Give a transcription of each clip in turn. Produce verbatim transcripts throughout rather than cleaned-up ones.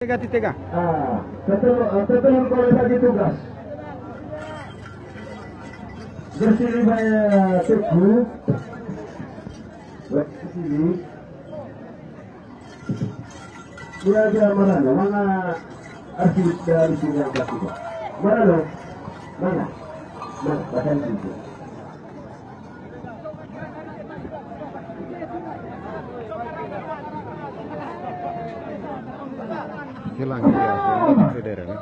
Tega, ti tega. Ah, ketua, eh, ketua sekolah bagi tugas. Bersih, eh, Teguh. Bersih. Dia, dia mana? Mana arsip dari sini yang satu? Mana lo? Mana? Mana? Bahkan itu. Hilang dia, hilang dia, kan?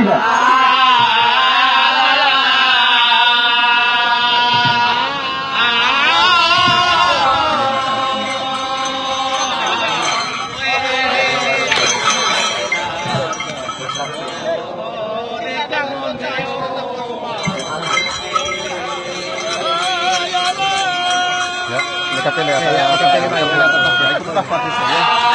Iya. Ya, dekat ini, ya, dekat ini, ya, dekat ini, ya, ikut lah, Pak, ya.